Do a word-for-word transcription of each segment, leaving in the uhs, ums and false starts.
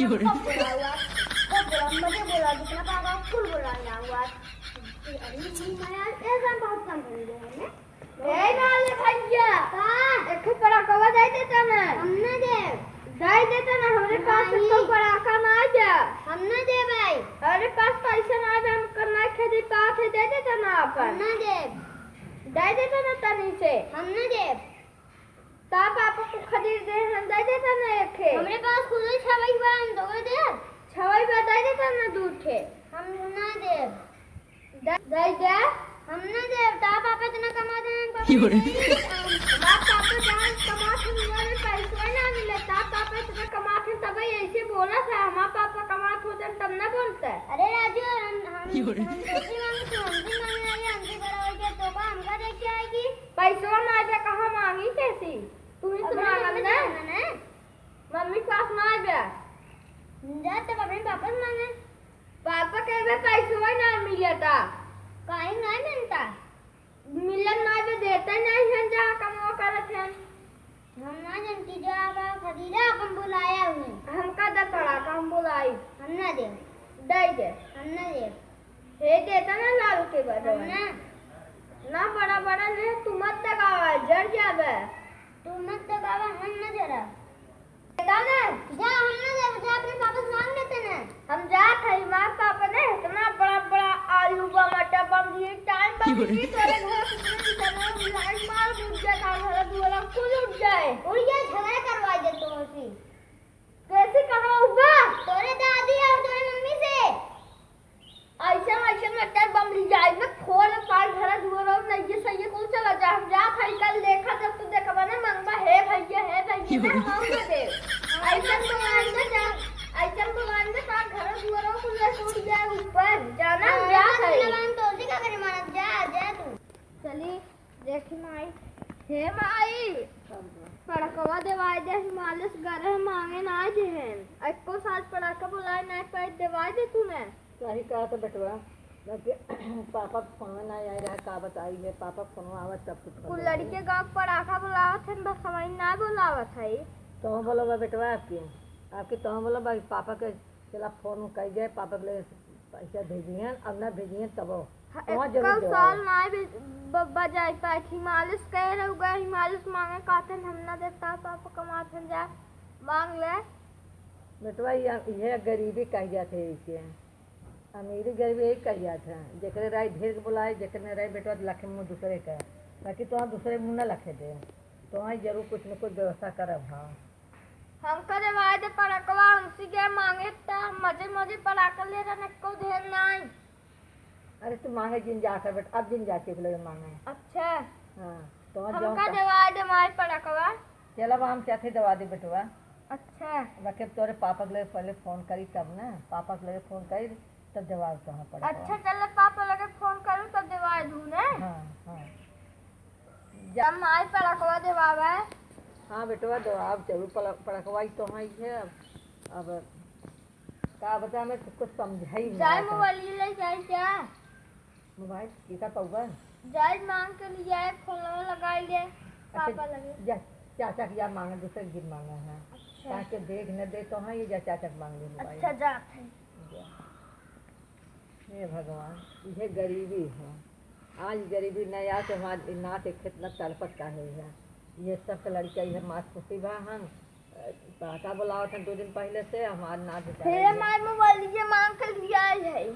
क्यों रे? कब बोला हुआ? कब बोला? मुझे बोला, जितना पापा फुल बोला ना हुआ। अरे, जी, मैं यार, ऐसा बहुत कम बोल रहे हैं। ए, वाले भैया। का? एक ठो पड़ाकवा दे देता ना। हम ना देब। दे देता ना, हमरे पास नहीं। एक ठो पड़ाका ना बा। हम ना देब भाई। हमरे पास पैसा ना बा, हम करना खेती पात है, दे देता ना अपन। हम ना देब। दे देता ना तनी से। हम ना देब। ता पापा को खरीद दे, हम दे देता ना एक ठे। हमरे पास खुद ही छवई बा, हम दोगे देब। छवई बा, दे देता ना दू ठे। हम ना देब। दे, दे दे। हम ना देब, ता पापा इतना कमाते हैं, हम पापा क्यों रे? नहीं देब। हमार पापा जहाँ कमात हैं, वहाँ में पैसवा ना मिले, ता पापा इतना कमात हैं, तब ऐसे बोला था, हमार पापा कमात होते तब ना बोलते। अरे राजू, हम, हम, क्यों रे? हम कैसे मांगे, तू हमसे मांगे आए, हमसे बड़ा हो गया, तो का हमका देख के आएगी? पैसवा ना आए, कहाँ मांगी कैसी? तू ही तो अपने मांगल मम्मी ना। से मांगा ना। मम्मी पास ना आए। जा, तब अपने पापा से मांगे। पापा के बे पैसवा ना मिलता। काहे ना मिलता? मिलत ना बे, देते नहीं हैं, जहाँ कमवा करत हैं। हम ना जानती, जा बा खरीदा, अपन बुलाया उन्हें। हमका दे पड़ाका, हम बुलाई। हम ना दे। दे दे। हम ना दे। हे देता ना लाल के बा हम दवाई। ना। ना बड़ा बड़ा ले, तू मत दगावा, जर जाबे। तू मत दगावा, हम ना जरा। बेटा ने? जा, हम ना जाब, जा अपने पापा से मांग लेते ना। हम जात हई, हमार पापा ने इतना बड़ा बड़ा आलू बा, मटर बा, ये टाइम बा, क्यों रे? कि तोरे घर से इतने किसान लोग लाइन मार बुझ जाए, का घर दुआरा कुल उठ जाए। उड़ जाए, झगड़ा करवा दे तोहसे। कैसे करवाऊबा? तोरे दादी और तोरे मम्मी से। ऐसे, ऐसे मटर बम ले जाए में फोड़ पार घर दुआर और नहीं ये सही कुल चला जा। हम जात हई कल देखा जब तू देखबा ना मंगबा, "हे भैया, हे भैया," ना हम ना दे। ऐसे बुलाएंगे जा, ऐसे बुलाएंगे ता घर दुआर और कुल टूट जाए ऊपर। जाना हम हाँ, जात हई। ना मांग तो उसी का करे मानत जा, जा तू। चली, देखी माई। हे माई, पड़कवा देवाई दे, हिमालय से गरह मांगे ना जे हैं। एको साल पड़ाका बुलाए ना पाए, देवाई दे तू ने। सही कहा तो बेटवा, जबकि पापा के फोनवा ना आए रहा, का बताई है, पापा के फोनवा आवत तब कुछ कुल खबर लड़के आई। गाँव के पड़ाका बुलावत हैं, बस हमारी ना बुलावत है। तो बोलो बा बेटवा आपके, आपके तो बोलो बा पापा के, चला फोन कर दे, पापा के लिए पैसा भेजिहन, अब ना भेजिहन तबो। हाँ, वहाँ जरूर एक्को देवाओ। साल ना बे-, ब-, बजाई पाए, हिमालय से कह रहे हुआ, हिमालय से मांगे कहते हैं, हम ना देता, पापा कमाते हैं, जा मांग ले। बेटवा, ये, ये गरीबी कह जाते हैं इसे। अमीरी गरीबी यही कह जात है, जेकरे राय ढेर के बुलाए, जेकरे राय बेटवा लखे मुँह दूसरे का, ताकि तोहार दूसरे मुँह न लखे दे, तोहार जरूर कुछ न कुछ व्यवस्था करब। हाँ, हमका देवाए दे पड़कवा, उनसे गए मांगे त मजे मजे पड़ाका ले रहन, एको ढेर नाई। अरे तू मांगे जिन जा कर बेटा, अब जिन जा चुक लगे मांगे। अच्छा। हाँ, तोहार हमका जौन का देवाए दे माई पड़कवा। चल अब हम चाहते दवा दे बेटवा। अच्छा। रखे तोरे पापा के लगे पहले फोन करी तब ना, पापा के लगे फोन करी तब जवाब कहाँ पड़ा। अच्छा, चल पापा लगे फोन करूँ तब जवाब दूँ ना। हाँ, हाँ। जब माई पड़कवा देवावे। हाँ बेटवा, जवाब जरूर पड़-, पड़कवाई तो है ये। अब, अब का बता, मैं कुछ समझाई ना जाए था। मोबाइल ले जाए क्या? मोबाइल किका पौवा? जाए मांग के लिए आए, फोनवा लगाई ले, अच्छा, पापा लगे। जा, चाचा के जा मांगे, दूसरे के जिन मांगे हैं। अच्छा। ताकि देख न दे तो हाँ, ये जा चाचा के मांग ले मोबाइल। अच्छा, जात है। जा। हे भगवान, ये गरीबी है। आज गरीबी नहीं आके हमारे नाते कितना तड़पत का है। ये सब के लड़का ये मास खुशी बा हम। पापा बुलावत हैं दो दिन पहले से, हमार नाच हे हमार मोबाइल ये मांग के लिए आई है।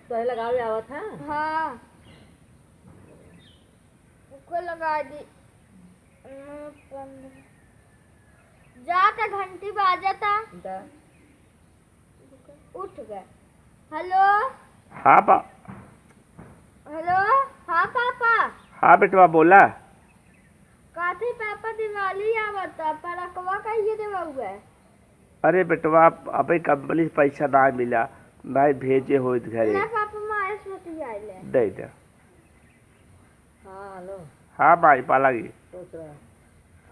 तो लगावे आवत है? हाँ। उसको लगा दी। नौ पन्द्रह। जा त घंटी बाजता। दा। उठ गए। हेलो। हाँ पा- हेलो। हाँ पापा। हाँ बेटवा बोला। काथे पापा, दिवाली आवता, पड़कवा कहिए देवा हुआ है? अरे बेटवा, अबे कंपनी से पैसा ना मिला, भाई भेजे होइत घरे। ना पापा, माए से बतियाइले। दे दे। हाँ, हेलो। हाँ भाई, पाला जी। खुश रह।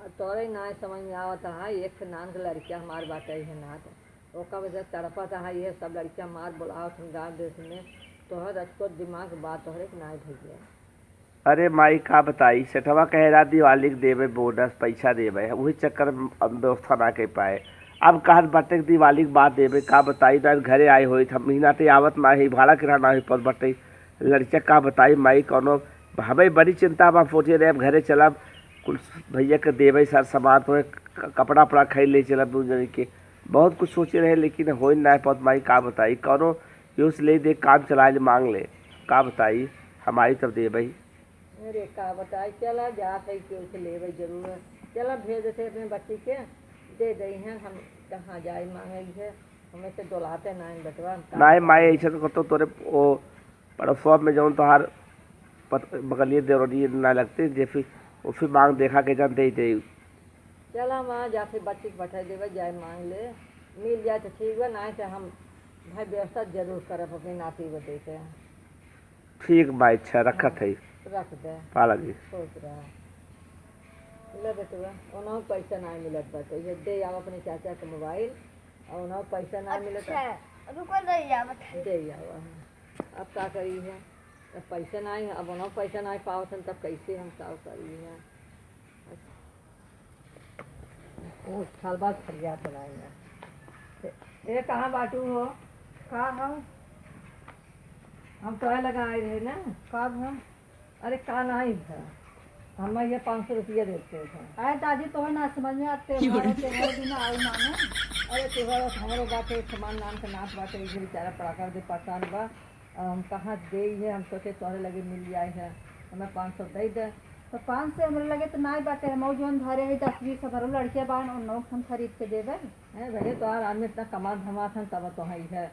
आ, तोरे ना समझ में आवत है, एक ठे नान के लड़किया हमार बाटे है ना, तो ओका वजह से तड़पत है, ये सब लड़किया मार बुलावत हैं गाँव देश में, तोहर अचको दिमाग बात तोहरे के ना भैया। अरे माई, का बताई, सेठवा कहे रहा दिवाली के देबे बोनस, पैसा देबे, वही चक्कर में अब व्यवस्था ना कर पाए। अब कहत बाटे कि दिवाली के बाद देबे, का बताई, ना घरे आए होई, हम महीना ते आवत ना है, भाड़ा किराया ना होई पर बाटे। लड़किया का बताई माई, कौनो हमें बड़ी चिंता बा, सोचे रहे अब घरे चलब, कुल भैया के देबे सर सामान, तो क-, कपड़ा उपड़ा खरीद ले चलब दू जने के। बहुत कुछ सोचे रहे, लेकिन होई ना पावत माई, का बताई, कौनो केहू से ले दे, काम चला ले, मांग ले, का बताई, हमारी तब देबे। अरे का बताई, चला जात है, केहू से लेबे जरूर। चला भेज देते अपने बच्ची के, दे दई हैं, हम कहाँ जाए मांगे है, हमें से डोलाते ना है बेटवा, हम का नाहीं माई, बताई। ऐसे तो कतो तोरे ओ पड़ोसवा में जौन तोहार पत-, बगलिए देवरी ना लगते, जे फिर, वो फिर मांग देखा के जान दे दे। चला माँ, जाके बच्ची के बैठा देबे, जाए मांग ले, मिल जाए तो ठीक बा, नाहीं तो हम भाई व्यवस्था जरूर करब अपने नाती बदे के। ठीक बा, अच्छा, रखत है। रख दे। पाला जी। खुश रह। ले बेटवा, ओनहु पैसा नाहीं मिलत बाटे, ये दे आवा अपने चाचा के मोबाइल, और ओनहु पैसा नाहीं मिलत। अच्छा, रुको, दे आवा। दे आवा, हाँ। अब का करी है, अब पैसा नाहीं, अब ओनहु पैसा नाहीं पावत हन, तब कैसे हम का करी है। ओ, साल बाद फरियाद बनाएंगे। ए, ए, कहाँ बाटू हो? का हो? हम तोहे लगा आए रहे ना। का भा? अरे, का नाहीं भा? हम ये पाँच सौ रुपया देते हैं। अरे दादी, तोहे ना समझ में आते हो, त्योहार दिन आऊ माने। अरे, त्योहार हमारे बाटे, समान नाम के नाच बाटे, इसे बेचारा पड़ाका दे परेशान बा। अब हम कहाँ देई है, हम सोचे तोहरे लगे मिल जाए है, हमें पाँच सौ दे दे। तो पाँच सौ हमरे लगे तो नाई बाटे, हम जौन धरे है दस बीस हमरो लड़के बान, उन लोग हम खरीद के देबे। हैं भैया, तोहार आदमी इतना कमात धमात हन, तब तो है है।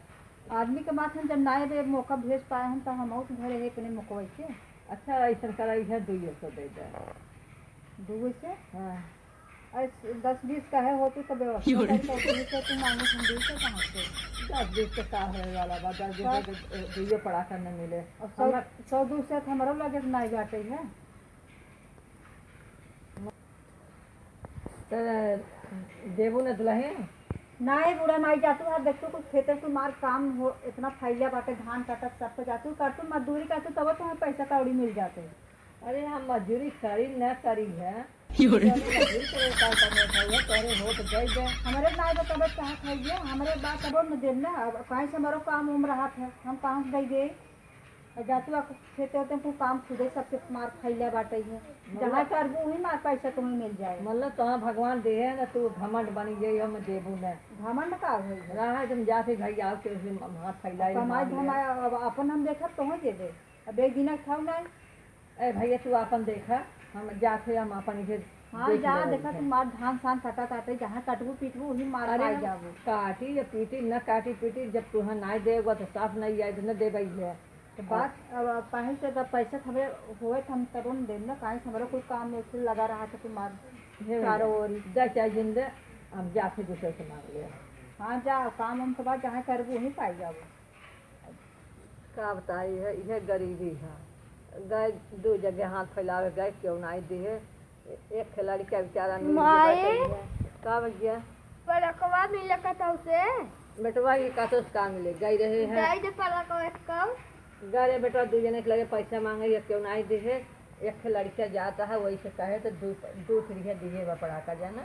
आदमी कमात हन, जब नाई बे मौका भेज पाए हन, तो हम और धरे है अपने मुकवे के। अच्छा, ऐसा करा, है दुइये सौ दे दे। दुइये सौ? हाँ। अरे, दस बीस का है, होती तो व्यवस्था योरे। करी, तो बीस से तू मांगू, हम बीस से कहाँ से? दस बीस के का होए वाला बा, दस बीस का? के, ए, दुइये पड़ाका न मिले। अब सौ, हमार सौ दू सौ तो हमरो लगे से नाई बाटे है। तो देबू न दुल्हन? नाई बूढ़ा माई, जा तू, आ देख तू कुछ खेते से मार काम हो, इतना फैलिया बाटे, धान काटत सब पे जा तू, कर तू मजदूरी कर तू, तब तुम्हें पैसा कौड़ी मिल जाते। अरे, हम मजदूरी करी न करी है। योरे। तोरे मजदूरी करे का करने था, वो तोरे होत गई दे। हमरे नाई बतावे चाहत है ये, हमरे बात अब न देम ना, अब कहीं से हमारो काम उम रहत है, हम कहाँ से दे दे? और जातू आ खेते होते कुल काम खुदे सबके मार खैले बाटे है। मतलब जहाँ करबू वही मार पैसा तुम्हें मिल जाए। मतलब तोहाँ भगवान दे है ना, तू घमंड बनी गई, हम देबू न। घमंड का होई है? रहा तुम जाते भाई आओ के उसे मार फैलाई, कमाई मार ले। धमाई, अब अपन हम देखब तोहे दे दे। अब एक दिना खाऊ ना। ए भैया, तू आपन देखा, हम जात है, हम आपन इधर हाँ, देख जा, लेवल देखा, है। तू मार धान सान कटा ताटे, जहाँ कटबू पीटबू, वही मार अरे पाई हम जाबू। काटी या पीटी, न काटी पीटी, जब तुहाँ नाई देबा, तो साफ नाई आई, तो न देबई है। तो बात, अब, अब काहे से, जब पैसा हमरे होए, तो हम तरुण देब न, काहे से हमरो कोई काम में फिर लगा रहा था, तू मार हे चारों भैया, ओरी। जा चाहे जिन दे, हम जाके दूसरे से मांग ले। हाँ, जा, काम हम तो बात जहाँ करबू, वहीं पाई जाबू। का बताई है, इहे गरीबी है। गए दू जगह हाथ फैलावे गए, केहू नाई दिहे। ए-, एक ठे लड़का बेचारा मिल के माई। बैठल है। का भैया? पलकवा मिले कतौ से? बेटवा के कतौ से का मिले? गई रहे हैं। गई दे पलकवा कब? गए रहे बेटवा, दू जने के लगे पैसा मांगे, ये केहू नाई दिहे। एक ठे लड़का जाता है, वही से कहे तो दू, दू ठे दिहे बा पड़ाका जाना।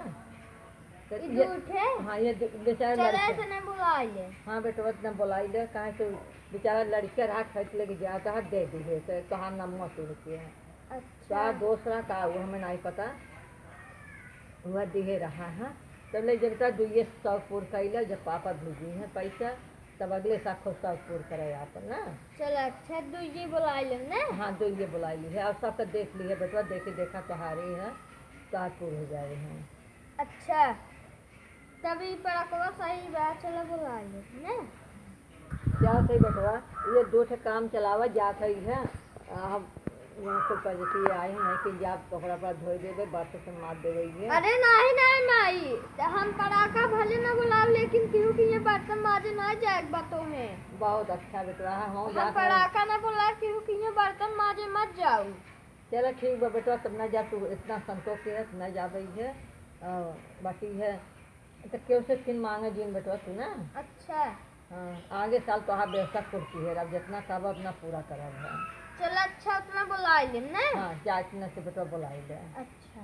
तो ई ये, दू ठे? हाँ, ये दू, बेचारा चले लड़का। इतने बुलाई ले। हाँ बेटवा, इतना बुलाई ले, काहे तो बेचारा लड़का रहा, खरीद लेके जाता है, दे दिहे, तो तोहार नमवा सुन के है। अच्छा। का दोस्त रहा, का वो हमें नहीं पता, वह दिहे रहा है। तो ले जब तक दुइये सौ पूर कैले, जब पापा भेजी है पैसा, तब अगले साल खूब शौक पूर करे आपन ना। चल अच्छा, दुइये बुलाई ले ना। हाँ, दुइये बुलाई ली है, और सबके देख ली है बेटवा, देखे देखा तोहारे है, तोहार पूर हो जाए हैं। अच्छा, तब ई पड़कवा सही बा, चलो बुलाई ले ना। क्या सही बेटवा, ये दो ठे काम चलावा जात है, आ, हम यहाँ से पजती आई हैं कि जाब कपड़ा पर धोई देबे, बर्तन से मार देबे ये। अरे नहीं, नहीं, माई, त हम पड़ाका भले न बुलाओ, लेकिन केहू के यहाँ बर्तन माजे ना जाए के बा तोहे। बहुत अच्छा बेटवा, हाँ, हम जात हई। पड़ाका न बुलाओ, केहू के यहाँ बर्तन माजे मत जाओ। चलो ठीक बा बेटवा, तब न जा, तू इतना संतोष के है, न जाबे है, अ, बाकी है, तो केहू से फिर मांगे जिन बेटवा तू ना। अच्छा। हाँ, आगे साल तोहार व्यवस्था कुर्सी है, अब जितना कहबो उतना पूरा करब है। चल अच्छा, उतना बुलाई ले ना। हाँ, जा इतना से बेटवा बुलाई ले। अच्छा।